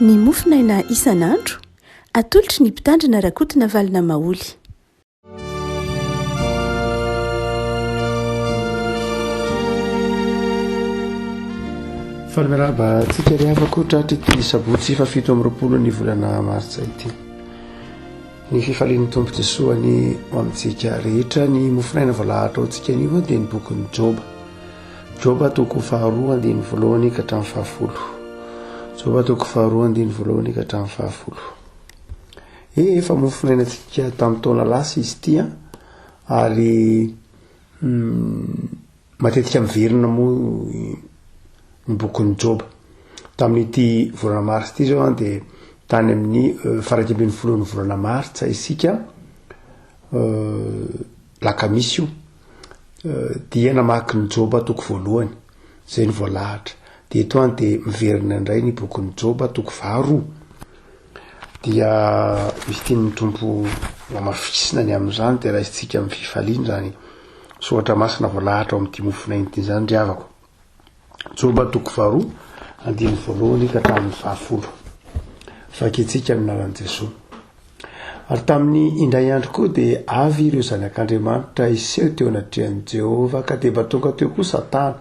Ny mofonaina isan'andro, atolotry ny Mpitandrina Rakotonavalona Maholy. Faly miarahaba antsika ry havako tratry ity sabotsy faha 27 ny volana martsa ity. Ny fifalian'ny Tompo Jesoa anie ho amintsika rehetra. Ny mofonaina voalahatra ho antsika anio dia ny bokin'i Joba. Joba toko faharoa andininy voalohany ka hatramin'ny fahafolo. Joba toko faharoa andininy voalohany ka hatramin'ny fahafolo. E, efa mofonaina antsika tamin'ny taona lasa izy ity an, ary hmm, matetika miverina moa ny bokin'i Joba. Tamin'ity volana marsa ity zao an dia tany amin'ny eh, faraika ambin'ny folon'ny volana martsa isika eh, lakamisy io dia namaky ny Joba toko voalohany, izay no voalahatra. Dia eto an dia miverina indray ny bokin'i Joba toko faharoa. Dia misy tian'ny Tompo hamafisina ny amin'izany dia raisintsika amin'ny fifaliana izany soratra masina voalahatra ao amin'ity mofonaina ity izany ry havako. Joba toko faharoa, andininy voalohany ka hatramin'ny fahafolo. Vakintsika amin'ny anaran'i Jesoa. Ary tamin'ny indray andro koa dia avy ireo zanak'Andriamanitra hiseho teo anatrehan'i Jehovah, ka dia mba tonga teo koa Satana,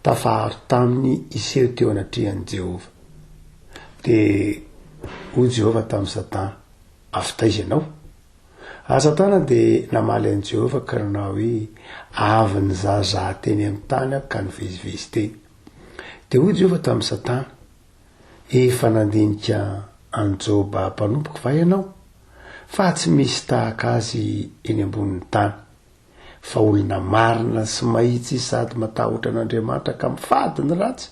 tafaharo taminy hiseho teo anatrehan'i Jehovah. Dia hoy Jehovah tamin'i Satana, Avy taiza ianao? Ary Satana dia namaly an'i Jehovah ka nanao hoe, Avy nizahazaha teny amin'ny tany aho ka nivezivezy teny. Dia hoy Jehovah tamin'i Satana, Efa nandinika an'i Joba mpanompoko va ianao? Fa tsy misy tahaka azy eny ambonin'ny tany, fa olona marina sy mahitsy sady matahotra an'Andriamanitra ka mifady ny ratsy,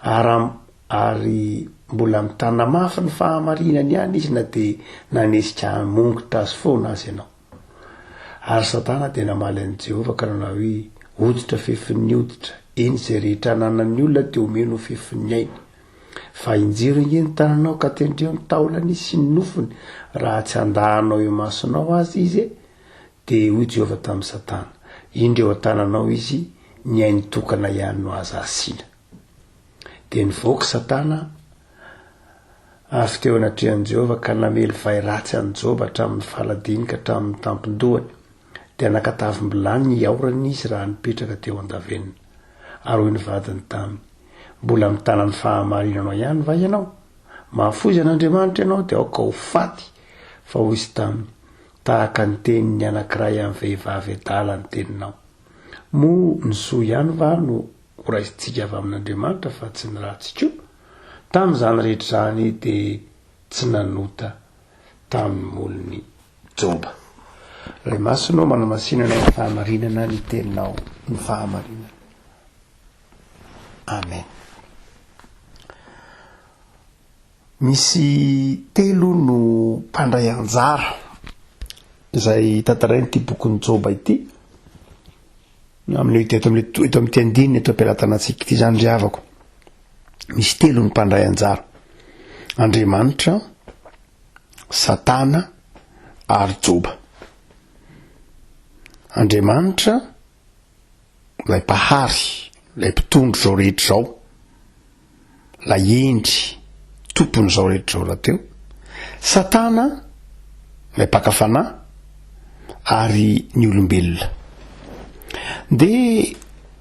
ary ary mbola mitana mafy ny fahamarinany ihany izy na dia nanesika hamongotra azy foana aza ianao. Ary Satana dia namaly an'i Jehovah ka nanao hoe, Hoditra fefin'ny hoditra, eny, izay rehetra ananan'ny olona dia omeny ho fefin'ny ainy. Fa injiro ange ny tananao ka tendreo ny taolany sy ny nofony, raha tsy handà anao eo imasonao aza izy e! Dia hoy Jehovah tamin'i Satana, Indro eo an-tananao izy, ny ainy tokana ihany no aza asiana. Dia nivoaka Satana avy teo anatrehan'i Jehovah ka namely vay ratsy an'i Joba hatramin'ny faladiany ka hatramin'ny tampon-dohany. Dia naka tavim-bilany hiaorany izy raha nipetraka teo an-davenona. Ary hoy ny vadiny taminy, Mbola mitana ny fahamarinanao ihany va ianao? Mahafoiza an'Andriamanitra ianao, dia aoka ho faty! Fa hoy izy taminy, Tahaka ny tenin'ny anankiray amin'ny vehivavy adala ny teninao. Moa ny soa ihany va no ho raisintsika avy amin'Andriamanitra fa tsy ny ratsy koa? Tamin'izany rehetra izany dia tsy nanota tamin'ny molony Joba. Ray Masina ô, manamasina anay ny fahamarinana ny teninao ny fahamarinana. Amen. Misy telo no mpandray anjara izay tantarain'ity bokin'i Joba ity. Amin'ny eto amin'ny eto amin'ity andininy eto am-pelatanantsika ity izany ry havako. Misy telo ny mpandray anjara. Andriamanitra, Satana ary Joba. Andriamanitra ilay Mpahary, ilay Mpitondra izao rehetra izao, ilay Hendry, Tompon'izao rehetra izao rahateo, Satana, ilay mpaka fanahy, ary ny olombelona. Dia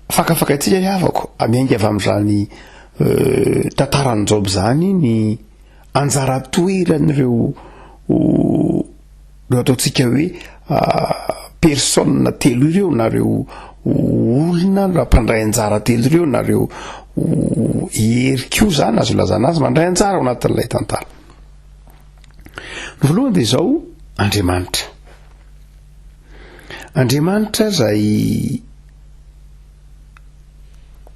fakafakaintsika ry havako, miainga avy amin'izany euh, tantaran'i Joba izany ny anjara toeran'ireo ireo ataontsika hoe personne telo ireo na ireo olona na mpandray anjara telo ireo na ireo hery koa zany azo ilazana azy mandray anjara ao anatin'ilay tantara. Ny voalohany dia izao, Andriamanitra. Andriamanitra izay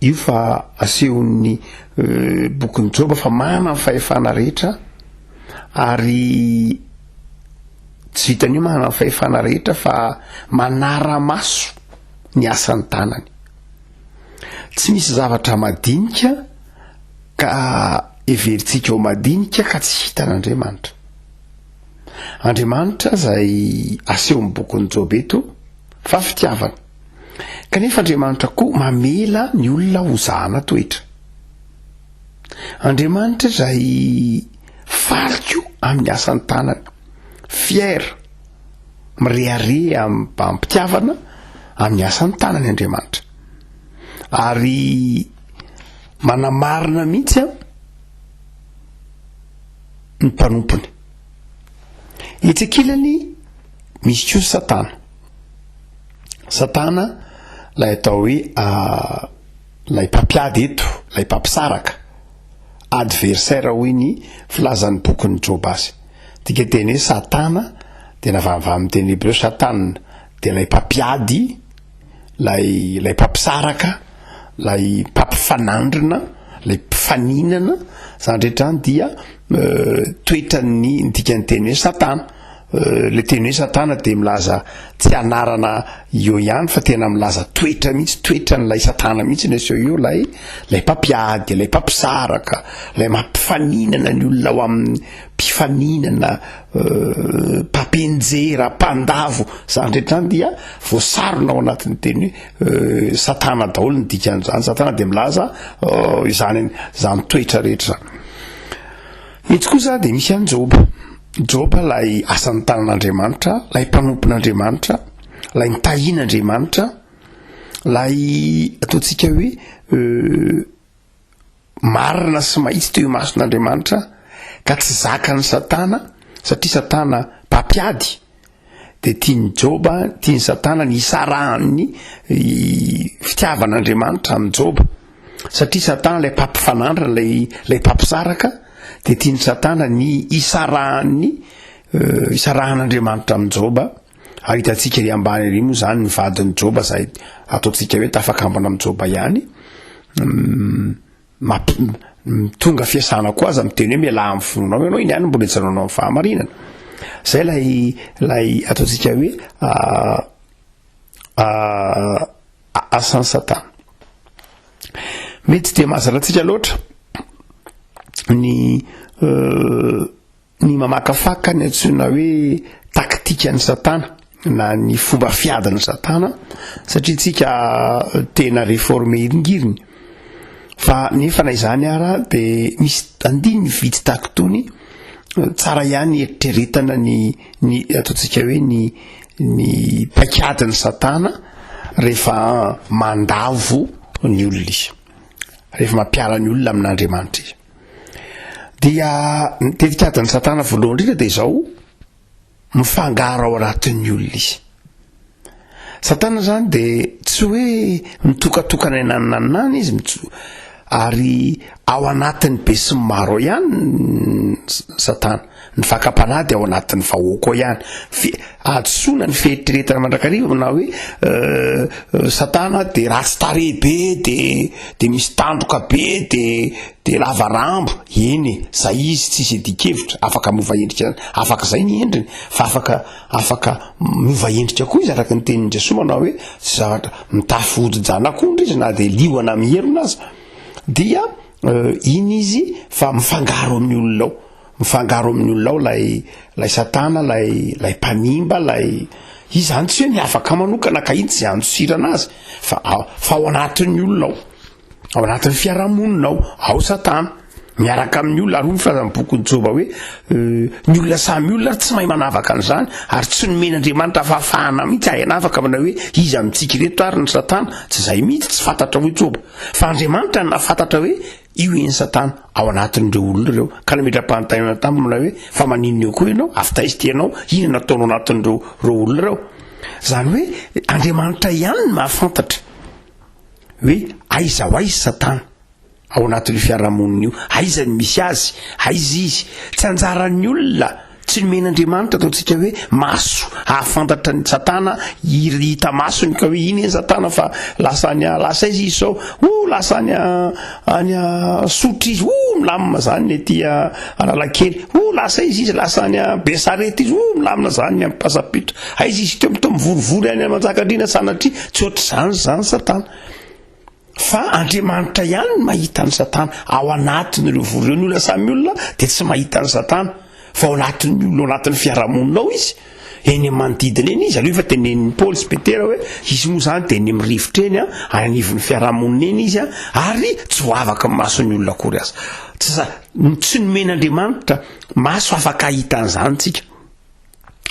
io fa asehon'ny eh, bokin'i Joba fa manana ny fahefana rehetra ary tsy vitan'io manana ny fahefana rehetra fa manara-maso ny asan'ny tanany. Tsy misy zavatra madinika ka heverintsika ho madinika ka tsy hitan'Andriamanitra. Andriamanitra izay asehon'ny bokin'i Joba eto fa fitiavana. Kanefa Andriamanitra koa mamela ny olona ho zahana toetra. Andriamanitra izay faly koa amin'ny asan'ny tanany, fier, mirehareha am-pitiavana amin'ny asan'ny tanany Andriamanitra. Ary manamarina mihitsy an ny mpanompony. Etsy ankilany misy koa Satana. Satana ilay atao hoe ilay mpampiady eto, ilay mpampisaraka, adversaire hoy ny filazan'ny bokin'i Joba azy. Dika teny hoe Satana dia navahavaha amin'ny teny hebreo Satan dia ilay mpampiady, ilay ilay mpampisaraka, ilay mpampifanandrina, ilay mpifaninana, izany rehetra izany dia toetran'ny ny dikan'ny teny hoe Satana. Le teny hoe Satana dia milaza tsy anarana eo ihany fa tena milaza toetra mihitsy, toetran'ilay Satana mihitsy ny aseho eo, ilay ilay mpampiady, ilay mpampisaraka, ilay mampifaninana ny olona ho amin'ny mpifaninana, mpampianjera, mpandavo, izany rehetra izany dia voasarona ao anatin'ny teny hoe Satana daholo ny dikan'izany. Satana dia milaza izany izany toetra rehetra izany. Etsy kosa dia misy an'i Joba. Joba ilay asan'ny tanan'Andriamanitra, ilay mpanompon'Andriamanitra, ilay nitahian'Andriamanitra, ilay ataontsika hoe marina sy mahitsy teo imason'Andriamanitra ka tsy zakan'i Satana satria Satana mpampiady dia tian'i Joba, tian'i Satana ny hisarahan'ny fitiavan'Andriamanitra amin'i Joba satria Satana ilay mpampifanandrina, ilay ilay mpampisaraka dia tian'i Satana ny hisarahan'ny hisarahan'Andriamanitra amin'i Joba. Ary hitantsika ery ambany ery moa zany ny vadin'i Joba zay ataontsika hoe tafakambana amin'i Joba ihany. Mampi- tonga fiasana koa aza miteny hoe mialà amin'ny finoanao ianao, iny ihany mbola hijanonanao amin'ny fahamarinana. Zay ilay ilay ataontsika hoe asan'i Satana. Mety tsy dia mahazatra antsika loatra ny Ny mamakafaka ny antsoina hoe taktikan'i Satana na ny fomba fiadin'i Satana satria tsika tena réformé hiringiriny fa nefa na izany ara de misy andininy vitsy tahaka itony tsara ihany eritreretana ny ny ataontsika hoe ny ny paikadin'i Satana rehefa mandavo ny olona izy rehefa mampiala ny olona amin'Andriamanitra izy. Dia ny tetikadin'i Satana voalohany indrindra dia izao, mifangaro ao anatin'ny olona izy. Satana zany dia tsy hoe mitokatokana nananana izy, ary ao anatin'ny besinimaro ao ihany Satana. Ny fakam-panahy dia ao anatin'ny vahoaka ao ihany. Fe, hadisoana ny fieritreretana mandrakariva na hoe Satana dia ratsy tarehy be, de de misy tandroka be, de de lava rambo. Eny e, zay izy tsisy iadian-kevitra, afaka miova endrika, afaka zay ny endriny, fa afaka afaka miova endrika koa izy araka ny tenin'i Jesoa manao hoe tsy zavatra mitafy hodi-janak'ondry izy na dia liona mierona aza. Dia iny izy fa mifangaro amin'ny olona ao. Mifangaro amin'ny olona ao ilay ilay satana, ilay ilay mpanimba, ilay izy zany tsy hoe miavaka manokana ka iny tsy andosirana azy fa fa ao anatin'ny olona ao, ao anatin'ny fiarahamonina ao, ao satana miaraka amin'ny olona ary hoy ny filazan'ny bokin'i Joba hoe ny olona samy olona ary tsy mahay manavaka an'izany ary tsy nomen'Andriamanitra fahafahana mihitsy hahay hanavaka manao hoe iza amintsika ireto ary ny satana, tsy izay mihitsy, tsy fantatra hoy Joba fa Andriamanitra no nahafantatra hoe Io iny satana ao anatin'ireo olona ireo ka nametra-panontaniana taminy manao hoe fa maninona eo koa ianao? Avy taiza ity ianao? Inona no ataonao anatin'ireo ireo olona ireo? Izany hoe Andriamanitra ihany no mahafantatra hoe aiza ho aiza satana ao anatin'io fiarahamonina io, aiza ny misy azy, aiza izy. Tsy anjaran'ny olona Tsy nomen'Andriamanitra ataontsika hoe maso hahafantatra ny satana hita masony ka hoe iny eny satana fa lasa any lasa aiza izy zao o lasa any any Sotry izy o milamina zany ny aty Analakely o lasa aiza izy lasa any Besarety izy o milamina zany ny Ampasampito aiza izy teo mitoa mivorivory any Manjakandriana sanatria tsy ohatr'izany zany satana Fa Andriamanitra ihany no mahita an'i Satana ao anatin'ireo vory ireo. Ny olona samy olona dia tsy mahita an'i Satana fa ao anatin'ny olona, ao anatin'ny fiarahamonina ao izy. Eny amin'ny manodidina eny izy, aleo efa tenenin'i Paoly sy Petera hoe izy moa izany dia eny amin'ny rivotra eny, any anivon'ny fiarahamonina eny izy, ary tsy ho avaka amin'ny mason'ny olona akory aza. Tsy za, tsy nomen'Andriamanitra maso afaka hahita an'izany tsika.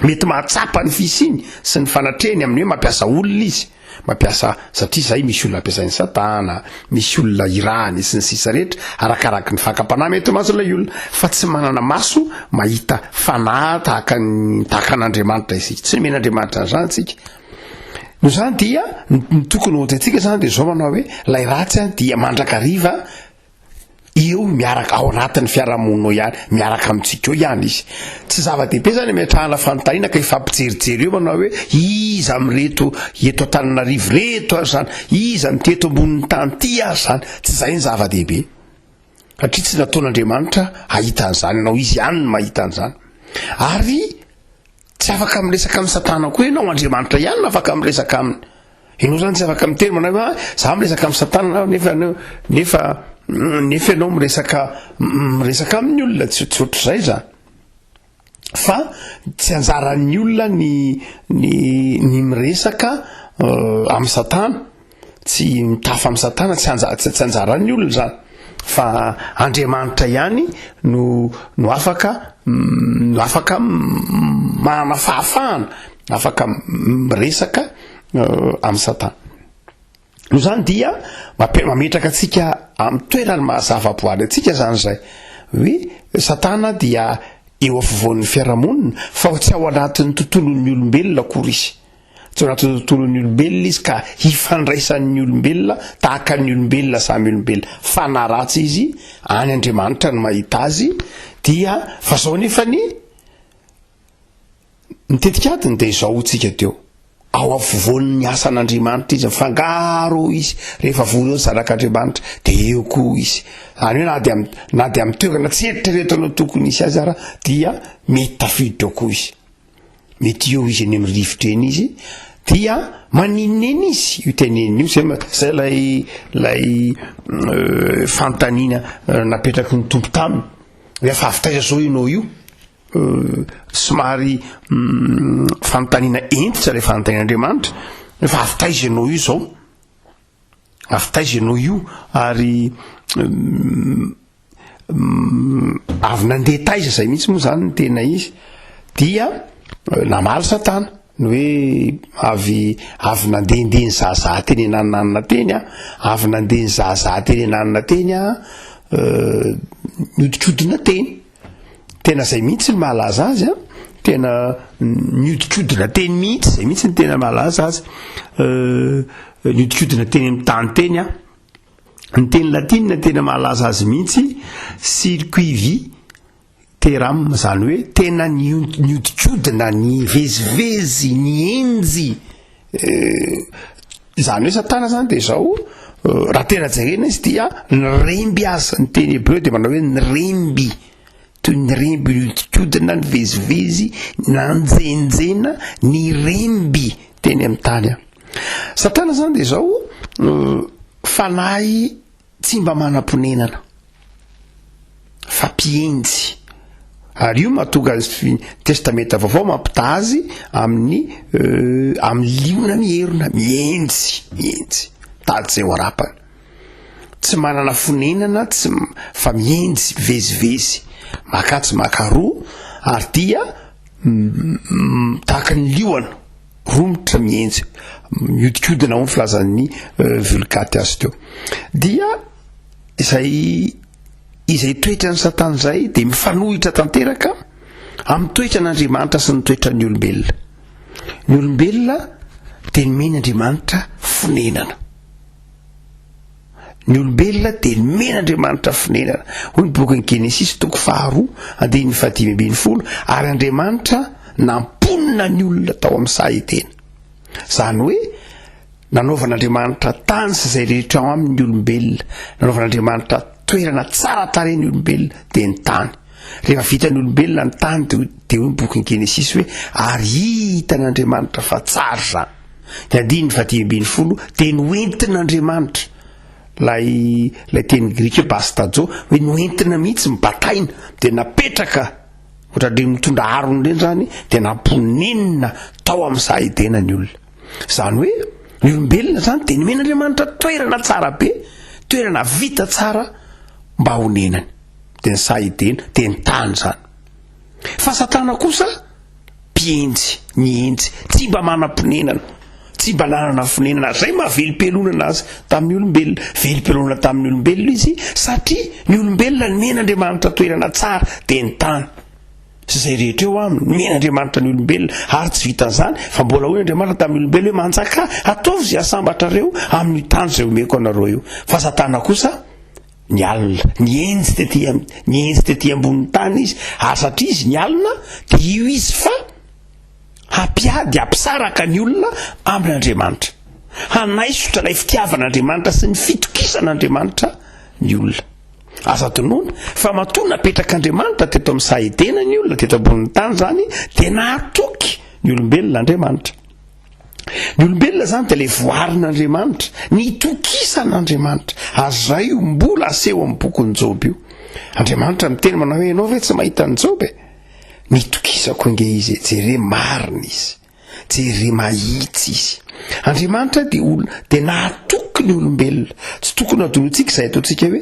Mety mahatsapa ny fisiany sy ny fanatrehany amin'ny hoe mampiasa olona izy, mampiasa satria izay misy olona ampiasain'i Satana, misy olona irahany sy ny sisa rehetra, arakaraky ny fakam-panahy mety ho mason'ilay olona, fa tsy manana maso mahita fanahy tahaka ny tahaka an'Andriamanitra isika, tsy nomen'Andriamanitra an'izany isika. Noho izany dia ny tokony ho antsika izany dia izao manao hoe ilay ratsy dia mandrakariva eo miaraka ao anatin'ny fiarahamonina ao ihany, miaraka amintsika eo ihany izy. Tsy zava-dehibe izany ametrahana fanontaniana ka hifampijerijery eo manao hoe iza amin'ireto eto Antananarivo ireto ary izany, iza amin'ity eto ambonin'ny tany ity ary izany. Tsy izay ny zava-dehibe. Satria tsy nataon'Andriamanitra hahita an'izany ianao, izy ihany no mahita an'izany. Ary tsy afaka miresaka amin'i Satana koa ianao, Andriamanitra ihany no afaka miresaka aminy. Ianao zany tsy afaka miteny manao hoe ah, za miresaka amin'i Satana aho nefa nefa nefa ianao miresaka miresaka amin'ny olona, tsy tsy ohatr'izay zany. Fa tsy anjaran'ny olona ny ny ny miresaka euh, amin'i Satana, tsy mitafa amin'i Satana, tsy anja- tsy tsy anjaran'ny olona zany. Fa Andriamanitra ihany no no afaka no afaka manana fahafahana, afaka miresaka amin'i Satana. Noho izany dia mametraka antsika amin'ny toerany maha zavaboary antsika izany izay hoe Satana dia eo afovoan'ny fiarahamonina fa tsy ao anatin'ny tontolon'ny olombelona akory izy. Tsy ao anatin'ny tontolon'ny olombelona izy ka hifandraisan'ny olombelona tahaka ny olombelona samy olombelona. Fa na ratsy izy, any Andriamanitra no mahita azy dia fa zao nefa ny Ny tetikadiny dia izao hoy tsika teo, ao afovoan'ny asan'Andriamanitra izy, mifangaro eo izy, rehefa vory eo ny zanak'Andriamanitra dia eo koa izy. Izany hoe na dia am-, na dia amin'ny toerana tsy eritreretinao tokony hisy azy ara dia mety tafiditra ao koa izy. Mety eo izy eny amin'ny rivotra eny izy dia maninona eny izy io teneniny io, zay ma-, zay ilay ilay fanontaniana napetraky ny Tompo taminy hoe fa avy taiza zao ianao io? Somary fanontaniana hentitra ilay fanontanian'Andriamanitra, fa avy taiza ianao io izao? Avy taiza ianao io? Ary avy nandeha taiza izay mihitsy moa izany ny tena izy? Dia namaly Satana, ny hoe avy avy nandehandeha nizahazaha teny anananana teny aho, avy nandeha nizahazaha teny ananana teny aho, nihodinkodina teny. Tena zay mihitsy ny mahalaza azy an, tena niodikodina teny mihitsy, zay mihitsy ny tena mahalaza azy, niodikodina teny amin'ny tany teny an, ny teny latinina tena mahalaza azy mihitsy circuivi terram, zany hoe tena niodikodina, nivezivezy, nienjy, Izany hoe Satana zany dia izao, raha tena jerena izy dia niremby aza, ny teny hebreo dia manao hoe niremby, toy ny remby niodikodina, nivezivezy, nanjenjena, niremby teny amin'ny tany. Satana zany dia izao, fanahy tsy mba manam-ponenana fa mpihenjy ary io mahatonga azy testamenta vaovao mampitaha azy amin'ny euh, amin'ny liona mierona mihenjy mihenjy mitady izay ho arapany tsy manana fonenana tsy fa mihenjy mivezivezy makatsy makaroa ary dia tahaka ny liona romotra mihenjy miodikodina ao ny filazan'ny euh, vulgate azy teo dia izay izay toetran'ny satana izay dia mifanohitra tanteraka amin'ny toetran'Andriamanitra sy ny toetran'ny olombelona ny olombelona dia nomeny Andriamanitra fonenana Ny olombelona dia nomen'Andriamanitra fonenana. Hoy ny bokin'ny Genesisy toko faharoa andininy fahadimy ambin'ny folo, ary Andriamanitra namponina ny olona tao amin'ny saha Edena. Izany hoe nanaovan'Andriamanitra tany sy izay rehetra ao aminy ny olombelona. Nanaovan'Andriamanitra toerana tsara tarehy ny olombelona dia ny tany. Rehefa vitan'ny olombelona ny tany dia hoy ny bokin'ny Genesisy hoe ary hitan'Andriamanitra fa tsara izany. Ny andininy fahadimy ambin'ny folo dia noentin'Andriamanitra ilay ilay teny grika hoe bastajo hoe noentina mihitsy mibataina dia napetraka. Ohatran'ireny mitondra harona ireny izany, dia namponenina tao amin'ny saha Edena ny olona. Izany hoe, ny olombelona izany dia nomen'Andriamanitra toerana tsara be, toerana vita tsara mba honenany. Dia ny saha Edena, dia ny tany izany. Fa Satana kosa mpihenjy, nihenjy, tsy mba manam-ponenana, tsy mba nanana fonenana, ary izay maha velom-pialonana azy tamin'ny olombelona. Velom-pialonana tamin'ny olombelona izy satria ny olombelona nomen'Andriamanitra toerana tsara, dia ny tany sy izay rehetra eo aminy. Nomen'Andriamanitra ny olombelona, ary tsy vitan'izany fa mbola hoy Andriamanitra tamin'ny olombelona hoe manjakà, ataovy izay hahasambatrareo amin'ny tany izay omeko anareo io. Fa Satana kosa Nialona, nihenjy tety am, nihenjy tety ambonin'ny tany izy, ary satria izy nialona, dia io izy fa hampiady, hampisaraka ny olona amin'Andriamanitra. Hanaisotra ilay fitiavan'Andriamanitra sy ny fitokisan'Andriamanitra ny olona. Aza adinoina fa matoa napetrak'Andriamanitra teto amin'ny saha Edena ny olona, teto ambonin'ny tany izany, dia nahatoky ny olombelona Andriamanitra. Ny olombelona izany dia ilay voarin'Andriamanitra, nitokisan'Andriamanitra. Ary izay io mbola aseho amin'ny bokin'i Joba io. Andriamanitra miteny manao hoe ianao ve tsy mahita an'i Joba e? Nitokisako ange izy e, jere marina izy, jere mahitsy izy. Andriamanitra dia olona, dia nahatoky ny olombelona. Tsy tokony hadinointsika izay ataontsika hoe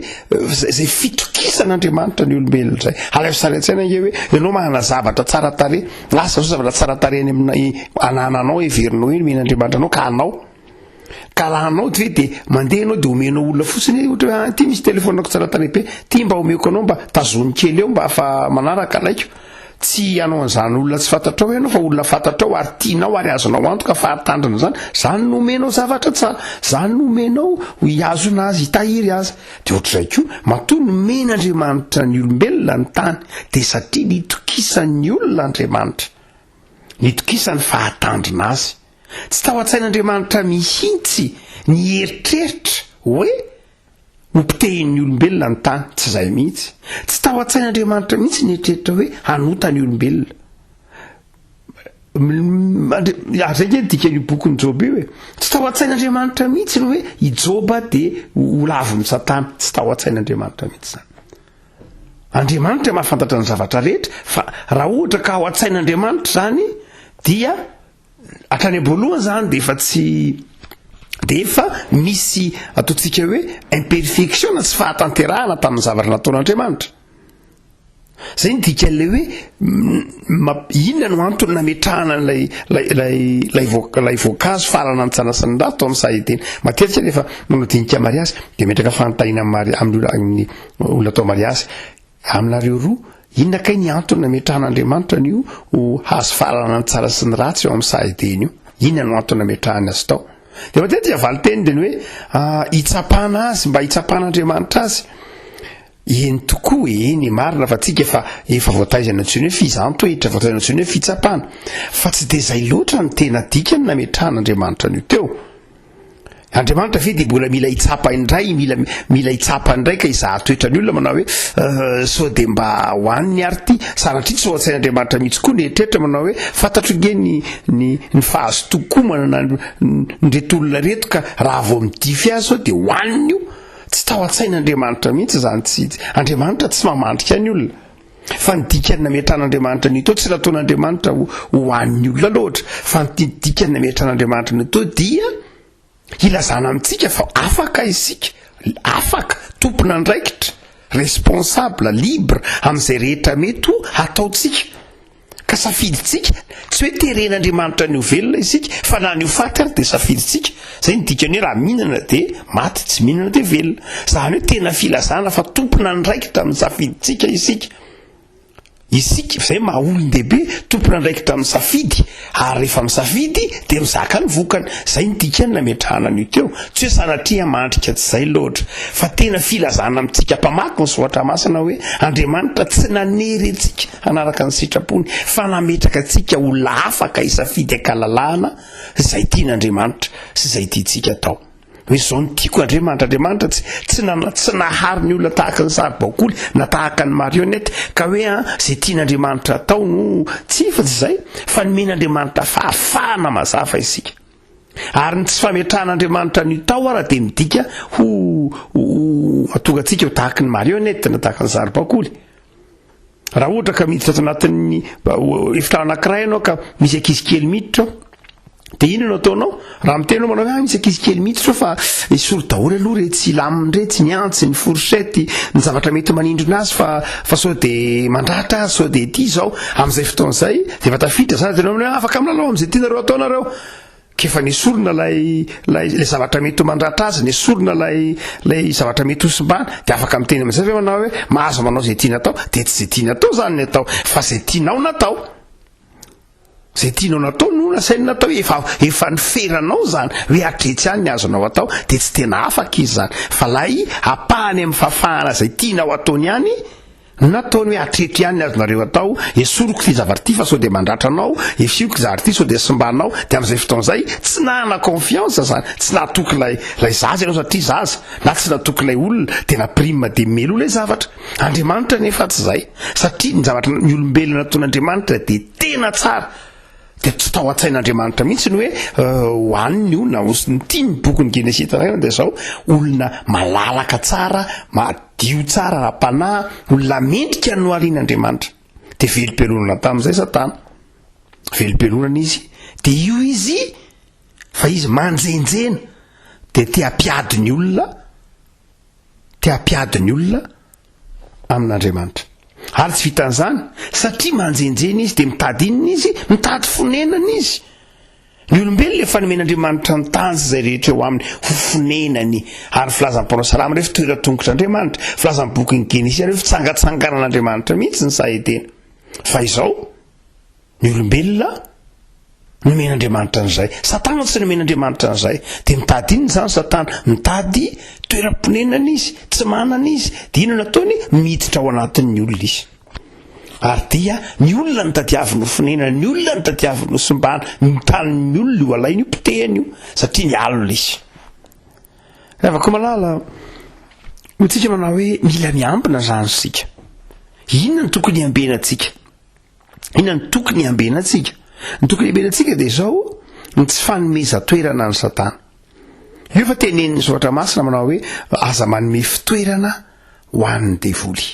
izay fitokisan'Andriamanitra ny olombelona izay. Alaivo sary an-tsaina ange hoe ianao manana zavatra tsara tarehy, Lasa zao zavatra tsara tarehy any aminay anananao heverinao iny omen'Andriamanitra anao ka anao. Ka raha anao ve de mandeha ianao de omenao olona fotsiny hoe ohatra hoe ah, ty misy telefonako tsara tarehy be, ty mba omeko anao mba tazomy kely eo mba fa manaraka alaiko. Tsy hanao an'izany olona tsy fantatrao ianao fa olona fantatrao ary tianao ary azonao antoka fa hahatandrina izany. Zany no omenao zavatra tsara, zany no omenao hihazona azy, hitahiry azy. Dia ohatr'izay koa, matoa nomen'Andriamanitra ny olombelona ny tany, dia satria nitokisan'ny olona Andriamanitra. Nitokisany fa hahatandrina azy. Tsy tao an-tsain'Andriamanitra mihitsy ny hieritreritra hoe hopotehin'ny olombelona ny tany. Tsy izay mihitsy. Tsy tao an-tsain'Andriamanitra mihitsy ny hieritreritra hoe hanota ny olombelona. Ary zay nge ny dikan'io bokin'i Joba io e. Tsy tao an-tsain'Andriamanitra mihitsy ny hoe i Joba dia ho lavin'i Satana. Tsy tao an-tsain'Andriamanitra mihitsy izany. Andriamanitra mahafantatra ny zavatra rehetra, fa raha ohatra ka ao an-tsain'Andriamanitra izany dia hatrany am-boalohany izany dia efa tsy dia efa misy ataontsika hoe imperfection na tsy fahatanterahana tamin'ny zavatra nataon'Andriamanitra. Zay ny dikan'ilay hoe inona no antony nametrahana an'ilay ilay ilay ilay voa- ilay voankazo farana ny tsara sy ny ratsy tao amin'ny saha Edena. Matetika rehefa manao dinika mariazy dia metraka fanontaniana amin'ny mari- amin'ny olona amin'ny olona atao mariazy, aminareo roa, inona kay ny antony nametrahan'Andriamanitra an'io ho hazo fahalalana ny tsara sy ny ratsy eo amin'ny saha Edena io? Inona no antony nametrahany azy tao? Dia matetika valin-teny dia ny hoe hitsapana azy, mba hitsapan'Andriamanitra azy. Eny tokoa e, eny e, marina fa tsika efa efa voataizana antsoina hoe fizahan-toetra, voataizana antsoina hoe fitsapana. Fa tsy dia izay loatra no tena dikany nametrahan'Andriamanitra an'io teo. Andriamanitra ve dia mbola mila hitsapa indray, mila mila hitsapa indray ka hizaha toetra ny olona manao hoe euh, sao dia mba hoaniny ary ity, sanatria tsy ao an-tsain'Andriamanitra mihitsy koa ny eritreritra manao hoe fantatro nge ny ny ny fahazotoan-komana na ny reto olona reto ka raha vao midify azy sao dia hoaniny io. Tsy tao an-tsain'Andriamanitra mihitsy izany tsy Andriamanitra tsy mamandrika ny olona. Fa ny dikany nametran'Andriamanitra an'io teo tsy nataon'Andriamanitra ho ho an'ny olona loatra fa ny dikany nametran'Andriamanitra an'io teo dia hilazana amintsika fa afaka isika, afaka, tompon'andraikitra, responsable, libre amin'izay rehetra mety ho hataontsika. Ka safidintsika, tsy hoe teren'Andriamanitra ny ho velona isika, fa na ny ho faty ary dia safidintsika. Izay no dikany hoe raha mihinana dia maty, tsy mihinana dia velona. Izany hoe tena filazana fa tompon'andraikitra amin'ny safidintsika isika. Isika, izay maha olon-dehibe, tompon'andraikitra amin'ny safidy, ary rehefa misafidy dia mizaka ny vokany. Izay no dikany nametrahana an'io teo. Tsy hoe sanatria mandrika tsy izay loatra, fa tena filazana amintsika mpamaky ny soratra masina hoe Andriamanitra tsy nanery antsika hanaraka ny sitrapony, fa nametraka antsika olona afaka hisafidy an-kalalahana izay tian'Andriamanitra sy izay tiantsika atao. Hoe izao no tiako Andriamanitra. Andriamanitra tsy, tsy, nana, tsy nahary ny olona tahaka ny saribakoly na tahaka ny marionnette ka hoe an, izay tian'Andriamanitra atao no tsy fa tsy izay, fa nomen'Andriamanitra fahafahana mazava isika. Ary ny tsy fametrahan'Andriamanitra an'io tao ara dia midika ho, ho, ho, hahatonga antsika ho tahaky ny marionnette na tahaka ny saribakoly. Raha ohatra ka miditra ato anatin'ny efitrano anankiray ianao ka misy ankizy kely miditra ao, de inona no ataonao? Raha miteny ianao manao hoe ah misy ankizy kely miditra ao fa esory daholo aloha retsy laminy retsy, ny antsy, ny fourchette, ny zavatra mety manindrona azy fa fa sao de mandratra azy, sao de ity izao. Amin'izay fotoana izay de efa tafiditra zany de ianao manao hoe afaka milalao amin'izay tianareo atao nareo. K'efa nesorina ilay ilay ilay zavatra mety ho mandratra azy, nesorina ilay ilay zavatra mety ho simbana, dia afaka miteny amin'izay ve manao hoe mahazo manao izay tiana atao? Dia tsy izay tiana atao izany ny atao, fa izay tianao natao. Izay tianao natao no nasainy natao, efa efa niferanao izany hoe hatretsy ihany ny azonao atao, dia tsy tena afaka izy izany, fa ilay ampahany amin'ny fahafahana izay tianao ataony ihany Nataony hoe hatreto ihany ny azonareo atao, esoriko ity zavatra ity fa sao dia mandratra anao, efioko ity zavatra ity sao dia simbanao, dia amin'izay fotoana izay tsy nanana confiance izany, tsy nahatoky ilay ilay zaza ianao satria zaza, na tsy nahatoky ilay olona, dia na prime dia meloa ilay zavatra. Andriamanitra anefa tsy izay, satria ny zavatra ny olombelona nataon'Andriamanitra dia tena tsara. Dia tsy tao an-tsain'Andriamanitra mihitsy ny hoe hohaniny io na ny tian'ny bokin'ny Genesisy tantaraina dia izao, olona malalaka tsara, madio tsara ara-panahy, olona mendrika no harian'Andriamanitra. Dia velom-pialonana tamin'izay Satana. Velom-pialonana izy, dia io izy fa izy manjenjena, dia te hampiady ny olona Te hampiady ny olona amin'Andriamanitra. Ary tsy vitan'izany, satria manjenjena izy dia mitady inona izy? Mitady fonenana izy. Ny olombelona efa nomen'Andriamanitra ny tany sy izay rehetra eo aminy ho fonenany. Ary ny filazan'ny mpanao salamo ireo fitoeran-tongotr'Andriamanitra, filazan'ny bokin'ny Genesisy ireo fitsangatsanganan'Andriamanitra mihitsy ny saha Edena. Fa izao, Ny olombelona nomen'Andriamanitra an'izay. Satana tsy nomen'Andriamanitra an'izay. Dia mitady inona izany Satana? Mitady toeram-ponenana izy, tsy manana izy. Dia inona ataony? Miditra ao anatin'ny olona izy. Ary dia ny olona no tadiaviny ho fonenana, ny olona no tadiaviny ho simbana, ny tanin'ny olona io alainy io, potehiny io, satria mialona izy. Ry havako malala, hoy tsika manao hoe mila miambina izany isika. Inona no tokony hiambenantsika? Inona no tokony hiambenantsika? Ny tokony hiambenantsika dia izao, ny tsy fanomezan-toerana an'i Satana. Io efa tenenin'ny soratra masina manao hoe aza manome fitoerana ho an'ny devoly.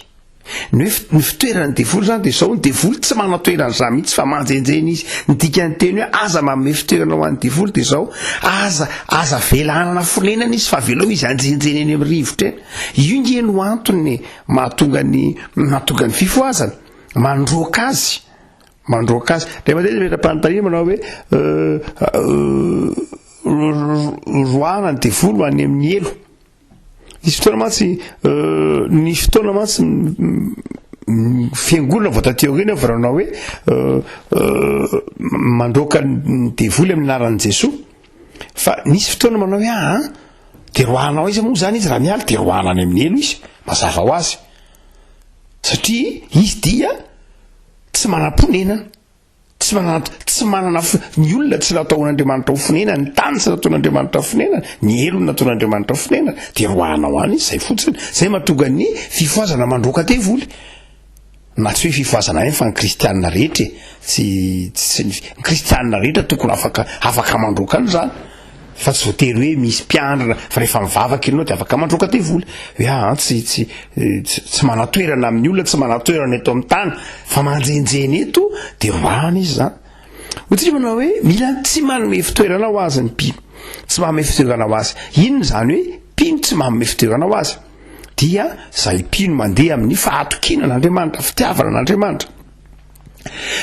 Ny hoe ny fitoeran'ny devoly izany dia izao, ny devoly tsy manan-toerana izany mihitsy fa manjenjena izy. Ny dikan'ny teny hoe aza manome fitoerana ho an'ny devoly dia izao, aza aza avela hanana fonenana izy fa avelao izy hanjenjena eny amin'ny rivotra eny. Io nge no antony mahatonga ny mahatonga ny fifohazana. Mandroaka azy, mandroaka azy. Dia matetika metra-panontaniana manao hoe roahana ny devoly ho any amin'ny helo. Nisy fotoana mantsy, nisy fotoana mantsy fiangonana vao taty aoriana vao nanao hoe mandroaka ny devoly amin'ny anaran'i Jesoa. Fa nisy fotoana manao hoe aa, dia roahana ao aiza moa izany izy raha miala? Dia roahana any amin'ny helo izy, mazava ho azy. Satria izy dia tsy manam-ponenana, tsy manana, tsy manana fo, ny olona tsy nataon'Andriamanitra ho fonenana, ny tany tsy nataon'Andriamanitra ho fonenana, ny helo nataon'Andriamanitra ho fonenana, dia roahana ho any izy, zay fotsiny. Zay mahatonga ny fifohazana mandroaka devoly. Na tsy hoe fifohazana ihany fa ny kristianina rehetra e, tsy, tsy, ny kristianina rehetra tokony afaka, afaka mandroaka an'izany. Fa tsy voatery hoe misy mpiandrina fa rehefa mivavaka ianao dia afaka mandroaka devoly. Hoe aa tsy tsy tsy manan-toerana amin'ny olona, tsy manan-toerana eto amin'ny tany fa manjenjena eto dia roahana izy izany. Hoy tsika manao hoe mila tsy manome fitoerana ho azy ny mpino. Tsy manome fitoerana ho azy. Inona izany hoe mpino tsy manome fitoerana ho azy? Dia izay mpino mandeha amin'ny fahatokiana an'Andriamanitra, fitiavana an'Andriamanitra.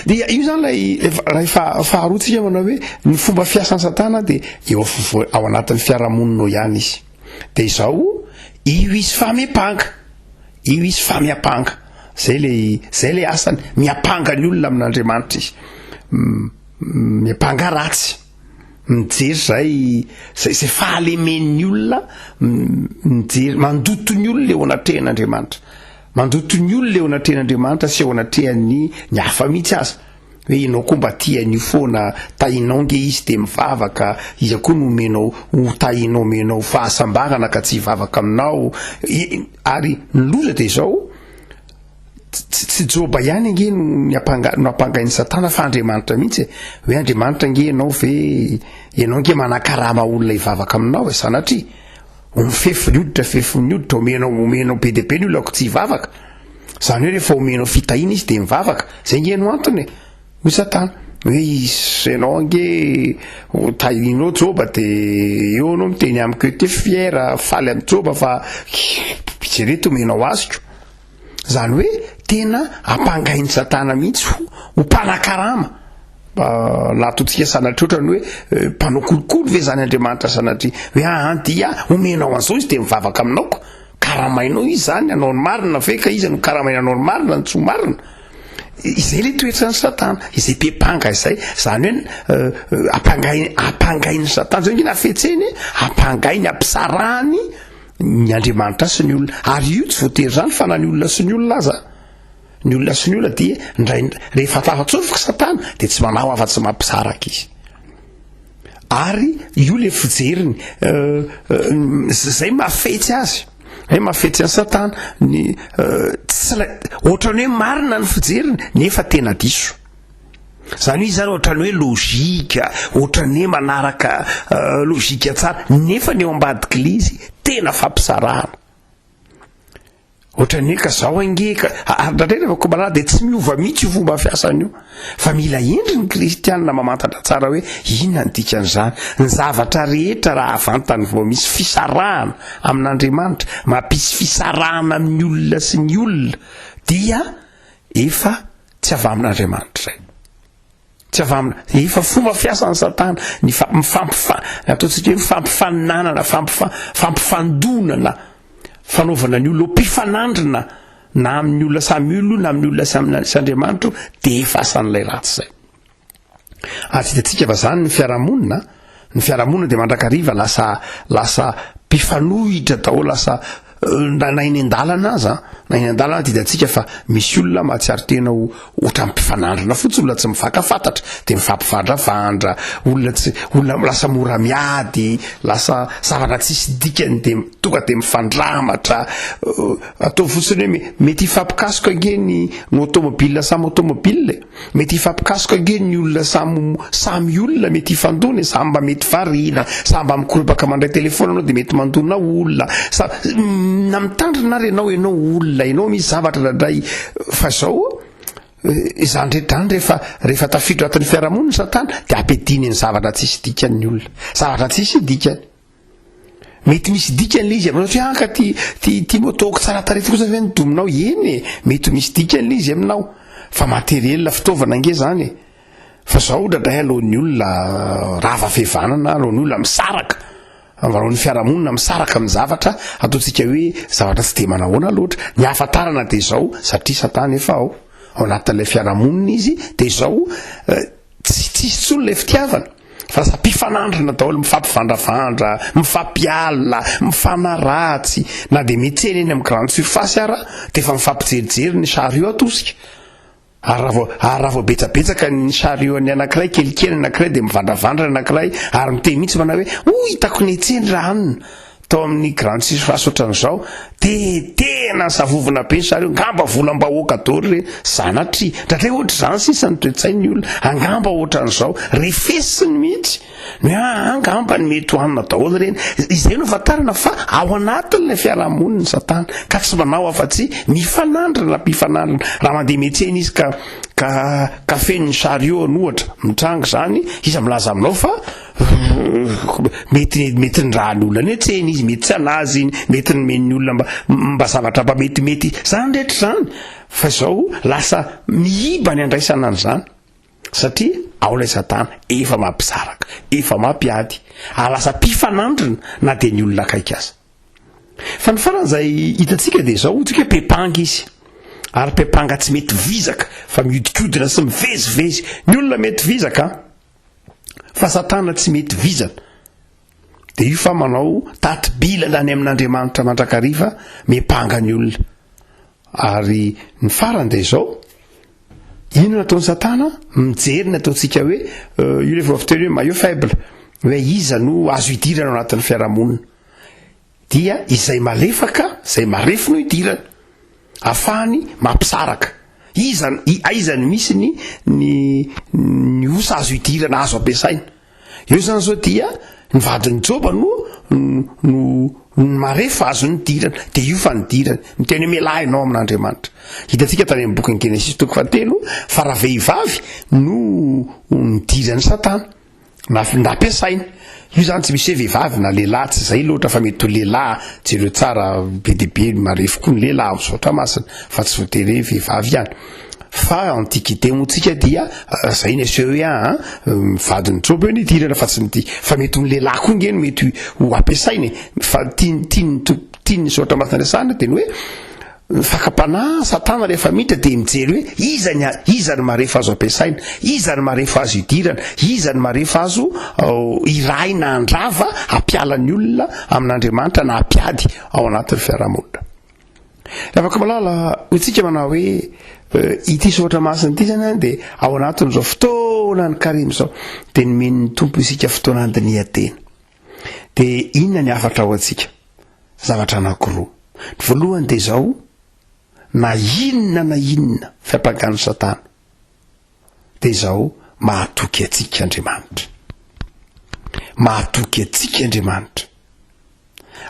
Dia io zany lay lay faharoa tsika manao hoe ny fomba fiasan'i Satana dia eo afovoa ao anatin'ny fiarahamonina ao ihany izy. Dia izao, io izy fa miampanga, io izy fa miampanga. Zay le zay le asany, miampanga ny olona amin'Andriamanitra izy. Miampanga ratsy, mijery zay zay zay fahalemen'ny olona, mijery mandoto ny olona eo anatrehan'Andriamanitra. Mandoto ny olona eo anatrehan'Andriamanitra sy eo anatrehan'ny ny hafa mihitsy aza. Hoe ianao koa mba tia an'io foana, tahinao nge izy dia mivavaka, iza koa no omenao ho tahinao omenao fahasambarana ka tsy hivavaka aminao. Ary ny loza dia izao, tsy Joba ihany ange no niampanga no ampangain'i Satana fa Andriamanitra mihitsy e. Hoe Andriamanitra ange ianao ve, ianao ange manakarama olona hivavaka aminao e, sanatria. Ho mifefy ny hoditra, fefin'ny hoditra, omenao, omenao be dia be ny olona ko tsy hivavaka. Izany hoe rehefa omenao fitahiana izy dia mivavaka. Izay ange no antony e. Hoy Satana, hoe ianao ange ho tahianao Joba dia eo ianao miteny amiko eo, t'es fier, faly amin'i Joba fa jereto omenao azoko. Izany hoe tena ampangain'i Satana mihitsy ho ho mpanakarama. Na ataontsika sanatria ohatran'ny hoe eh, mpanao kolikoly ve izany Andriamanitra sanatria? Hoe aa dia omenao an'izao izy dia mivavaka aminao ko. Karamainao izy izany hanao ny marina ve ka iza no karamaina hanao ny marina ny tsy ho marina? Izay le toetran'i Satana, izay mpepanga izay, izany hoe eh, eh, ampangainy ampangain'i Satana, zay nge nafetseny, ampangainy, ampisarahany ny Andriamanitra sy ny olona. Ary io tsy voatery izany fa na ny olona sy ny olona aza. Ny olona sy ny olona dia ndray rehefa tafatsofoka Satana dia tsy manao afa-tsy mampisaraka izy. Ary io le fijeriny, euh, euh, zay mahafetsy azy, zay mahafetsy an'i Satana, ny euh, tsy ohatran'ny hoe marina ny fijeriny nefa tena diso. Zany hoe izy zany ohatran'ny hoe logique, ohatran'ny hoe manaraka logique tsara, nefa ny eo ambadik'ilay izy tena fampisarahana. Ohatran'ny hoe ka zao ange ka, ary indraindray rehefa komanana dia tsy miova mihitsy io fomba fiasana io. Fa mila hendry ny kristianina mamantatra tsara hoe inona ny dikan'izany. Ny zavatra rehetra raha vantany vao misy fisarahana amin'Andriamanitra, mampisy fisarahana amin'ny olona sy ny olona dia efa tsy avy amin'Andriamanitra izay. Tsy avy amina, efa fomba fiasan'i Satana ny fa, mifampifa, ny ataontsika hoe mifampifaninanana, fampifa, fampifandonana, fanaovana ny olona ho mpifanandrina na amin'ny olona samy olona na amin'ny olona samy sy Andriamanitra dia efa asan'ilay ratsy izay. Ary tsy hitantsika fa zany ny fiarahamonina, ny fiarahamonina dia mandrakariva lasa lasa mpifanohitra daholo, lasa Na na eny an-dalana aza, na eny an-dalana dia hitantsika fa misy olona mahatsiaro tena ho ohatran'ny mpifanandrina fotsiny, olona tsy mifankafantatra, dia mifampivandravandra, olona tsy, olona lasa mora miady, lasa zavatra tsisy dikany dia tonga dia mifandramatra, ataovy fotsiny hoe mety hifampikasoka ange ny ny automobile samy automobile e. Mety hifampikasoka ange ny olona samy samy olona mety hifandona e, samy mba mety variana, samy mba mikoropaka mandray telephone anao dia mety mandona olona, sa na mitandrina ary ianao, ianao olona, ianao misy zavatra indraindray fa zao izany rehetra izany rehefa rehefa tafiditra anatin'ny fiarahamonina satana dia ampiadiny ny zavatra tsisy dikany ny olona, zavatra tsisy dikany. Mety misy dikany le izy aminao satria ah ka ty ty ty moto-ko tsara tarehy ty kosa ve ny dominao? Eny e, mety ho misy dikany le izy aminao fa matériel fitaovana ange zany e. Fa zao indraindray alohan'ny olona rava fihavanana, alohan'ny olona misaraka, alohan'ny fiarahamonina misaraka amin'ny zavatra ataontsika hoe zavatra tsy dia manahoana loatra. Ny ahafantarana dia izao satria satana efa ao ao anatin'ilay fiarahamonina izy dia izao Tsy tsisy intsony ilay fitiavana fa lasa mpifanandrina daholo, mifampivandravandra, mifampialona, mifanaratsy, na dia miantsena eny amin'ny grande surface ara dia efa mifampijerijery ny chariot atosika. Ary raha vao ary raha vao betsabetsaka ny chariot an'ny anankiray, kelikely ny anankiray dia mivandravandra ny anankiray ary miteny mihitsy manao hoe hoy hitako niantsena raha anona. Tao amin'ny grande surface ohatran'izao de tena nisavovona be zareo, ngamba volam-bahoaka daholo ireny, sanatria, indraindray ohatr'izany sisa ny toe-tsain'ny olona, angamba ohatran'izao, refesiny mihitsy ny hoe aa angamba ny mety hohanina daholo ireny, izay no ahafantarana fa ao anatin'ilay fiarahamonina i satana ka tsy manao afa-tsy mifanandrina mpifanandrina, raha mandeha miantsena izy ka ka ka feno ny chariot-ny ohatra, mitranga izany, iza milaza aminao fa Mety mety ny raha ny olona any an-tsena izy, mety tsy anazy iny, mety nomen'ny olona mba mba zavatra mba metimety, zany rehetra zany fa zao lasa miiba ny andraisana an'izany satria ao ilay satana efa mampisaraka, efa mampiady, ary lasa mpifanandrina na dia ny olona akaiky aza. Fa ny farany izay hitantsika dia izao, hoy tsika hoe pepanga izy. Ary pepanga tsy mety vizaka fa mihodinkodina sy mivezivezy. Ny olona mety vizaka an! Fa satana tsy mety vizana. Dia io fa manao tati-bilana any amin'Andriamanitra mandrakariva miampanga ny olona. Ary ny farany dia izao, inona ataon'i satana? Mijery ny ataontsika hoe, euh, io rehefa fiteny hoe maillot faible, hoe iza no azo idirana ao anatin'ny fiarahamonina. Dia izay malefaka, izay marefo no idirany. Afahany mampisaraka. Iza, aiza no misy ny, ny, ny osa azo idirana, azo ampiasaina. Eo izany izao dia. Ny vadin'i Joba no no marefo azo nidirana, dia io fa nidirany. Miteny hoe mialà ianao amin'Andriamanitra. Hitantsika tany amin'ny bokin'ny Genesisy toko fahatelo fa ravehivavy no nidiran'i Satana. Na nampiasaina. Io zany tsy misy hoe vehivavy na lehilahy, tsy zay loatra fa mety ho lehilahy, jereo tsara be dia be marefo koa ny lehilahy amin'ny soratra masina fa tsy voatery hoe vehivavy ihany. Fa antiquité moa tsika dia zay ny aseho hoe aa vadin'i Joba eo nidirana fa tsy ny fa mety ho ny lehilahy koa nge no mety ho ampiasaina e. Fa tiany tiany tian'ny soratra masina resahana dia ny hoe Ny fakam-panahy, Satana rehefa miditra dia mijery hoe iza ny iza ny marefo azo ampiasaina, iza ny marefo azo idirana, iza ny marefo azo irahina handrava, hampiala ny olona amin'Andriamanitra na hampiady ao anatin'ny fiarahamonina. Ry havako malala, hoy tsika manao hoe ity soratra masina ity zany dia ao anatin'izao fotoanan'ny karemy izao dia nomen'ny Tompo isika fotoana handinihan-tena. Dia inona ny hafatra ho antsika? Zavatra anankiroa. Ny voalohany dia izao, na inona na inona fiampangan'i Satana, dia izao, mahatoky antsika Andriamanitra. Mahatoky antsika Andriamanitra.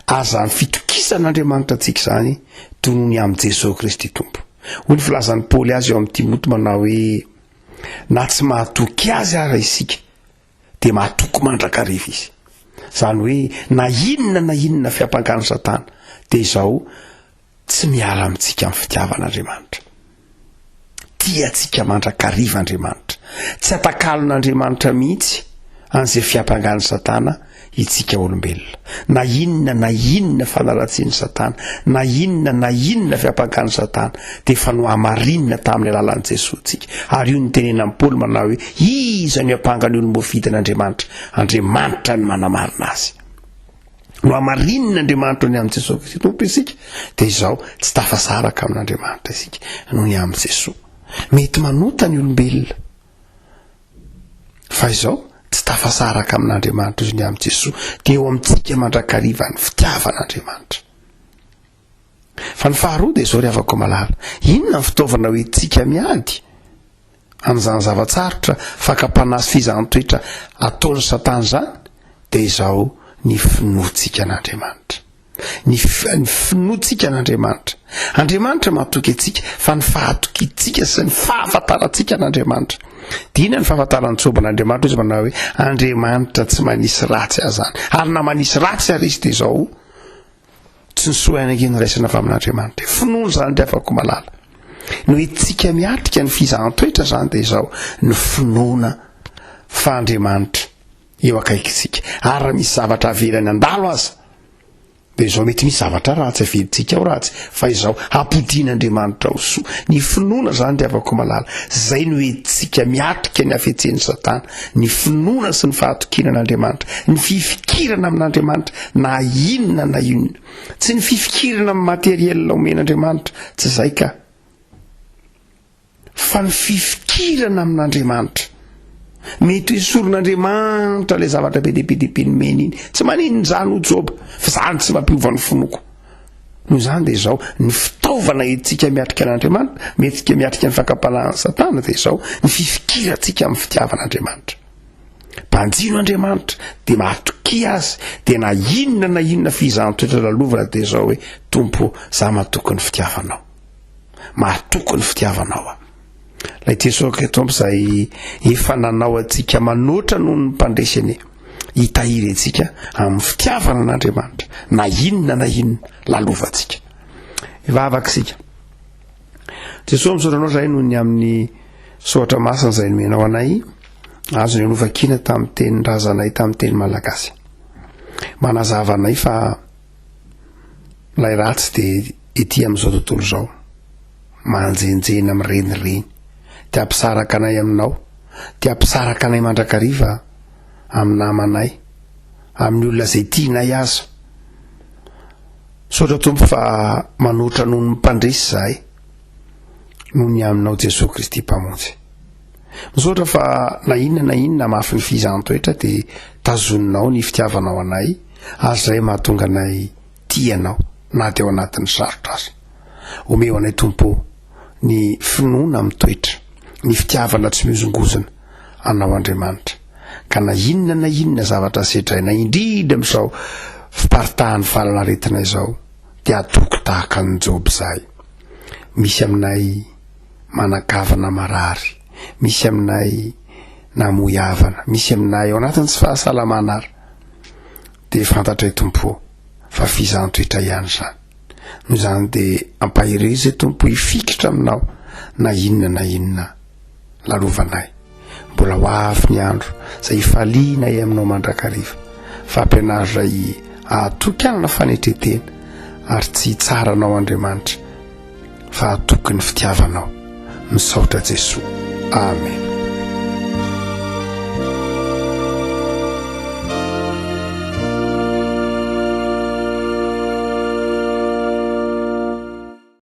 Ary izany fitokisan'Andriamanitra antsika izany, tonony amin'i Jesoa Kristy Tompo. Hoy ny filazan'i Paoly azy eo amin'i Timoty manao hoe, na tsy mahatoky azy ara isika, dia mahatoky mandrakariva izy. Izany hoe na inona na inona fiampangan'i Satana dia izao tsy miala amintsika amin'ny fitiavan'Andriamanitra. Tia antsika mandrakariva Andriamanitra. Tsy atakalon'Andriamanitra mihitsy an'izay fiampangan'i Satana itsika olombelona. Na inona na inona fanaratsian'i Satana, na inona na inona fiampangan'i Satana, dia efa nohamarinina tamin'ny alalan'i Jesoa tsika. Ary io nitenenan'i Paoly manao hoe, Iza no hiampanga ny olom-boafidin'Andriamanitra? Andriamanitra no manamarina azy. Nohamarinin'Andriamanitra ny amin'i Jesoa Kristy Tompo isika, dia izao tsy tafasaraka amin'Andriamanitra isika noho ny amin'i Jesoa. Mety manota ny olombelona. Fa izao, tsy tafasaraka amin'Andriamanitra izy ny amin'i Jesoa, dia eo amintsika mandrakariva ny fitiavan'Andriamanitra. Fa ny faharoa dia izao ry havako malala, inona ny fitaovana hoentintsika miady amin'izany zava-tsarotra, fakam-panahy sy fizahan-toetra ataon'i Satana izany? Dia izao, ny finoantsika an'Andriamanitra. Ny ny finoantsika an'Andriamanitra. Andriamanitra matoky antsika, fa ny fahatokiantsika sy ny fahafantarantsika an'Andriamanitra. Dia inona ny fahafantaran'i Joba an'Andriamanitra? Izy manao hoe, Andriamanitra tsy manisy ratsy ahy izany. Ary na manisy ratsy ary izy dia izao, tsy ny soa ihany ange no raisina avy amin'Andriamanitra. Finoana izany ry havako malala. No entintsika miatrika ny fizahan-toetra izany dia izao, ny finoana fa Andriamanitra eo akaikintsika. Ary raha misy zavatra avelany handalo aza, dia izao mety misy zavatra ratsy avelintsika ao ratsy, fa izao hampodian'Andriamanitra ho soa. Ny finoana izany ry havako malala, izay no entintsika miatrika ny hafetsen'i Satana, ny finoana sy ny fahatokiana an'Andriamanitra, ny fifikirana amin'Andriamanitra na inona na inona. Tsy ny fifikirana amin'ny matériel omen'Andriamanitra, tsy izay ka. Fa ny fifikirana amin'Andriamanitra. Mety ho esorin'Andriamanitra ilay zavatra be dia be dia be nomeny iny. Tsy maninona izany hoy Joba, fa izany tsy mampiova ny finoako. Noho izany dia izao, ny fitaovana entintsika miatrika an'Andriamanitra, miatrika miatrika ny fakam-panahin'i Satana dia izao, ny fifikirantsika amin'ny fitiavan'Andriamanitra. Banjino Andriamanitra, dia matokia Azy, dia na inona na inona fizahan-toetra lalovana dia izao hoe, Tompo, za matoky ny fitiavanao. Mahatoky ny fitiavanao aho. Ilay Jesoa Kristy Tompo izay efa nanao antsika manoatra noho ny mpandresy anie, hitahiry antsika amin'ny fitiavana an'Andriamanitra, na inona na inona lalovantsika. Hivavaka isika. Jesoa misaotra anao izahay noho ny amin'ny soratra masina izay nomenao anay, azony novakiana tamin'ny tenin-drazanay tamin'ny teny malagasy. Manazava anay fa Ilay ratsy dia ety amin'izao tontolo izao, manjenjena mirenireny, te hampisaraka anay aminao, te hampisaraka anay mandrakariva amin'ny namanay, amin'ny olona izay tianay aza. Misaotra Tompo fa manoatra noho ny mpandresy izahay, noho ny aminao Jesoa Kristy Mpamonjy. Misaotra fa na inona na inona mafy ny fizahan-toetra dia tazoninao ny fitiavanao anay ary izay mahatonga anay tia anao na dia ao anatin'ny sarotra aza. Omeo anay Tompo ô ny finoana mitoetra, ny fitiavana tsy mihozongozona anao Andriamanitra. Ka na inona na inona zavatra sedraina indrindra amin'izao fiparitahan'ny valanaretina izao dia hatoky tahaka an'i Joba izahay. Misy aminay manan-kavana marary, misy aminay namoy havana, misy aminay ao anatin'ny tsy fahasalamana ary dia fantatray Tompo ô fa fizahan-toetra ihany izany. Noho izany dia ampaherezo izay Tompo hifikitra aminao na inona na inona lalovanay. Mbola ho avy ny andro izay hifalianay aminao mandrakariva. Fa ampianaro izay hahatoky hanana fanetren-tena ary tsy hitsara anao Andriamanitra fa hatoky ny fitiavanao. Misaotra Jesoa. Amen.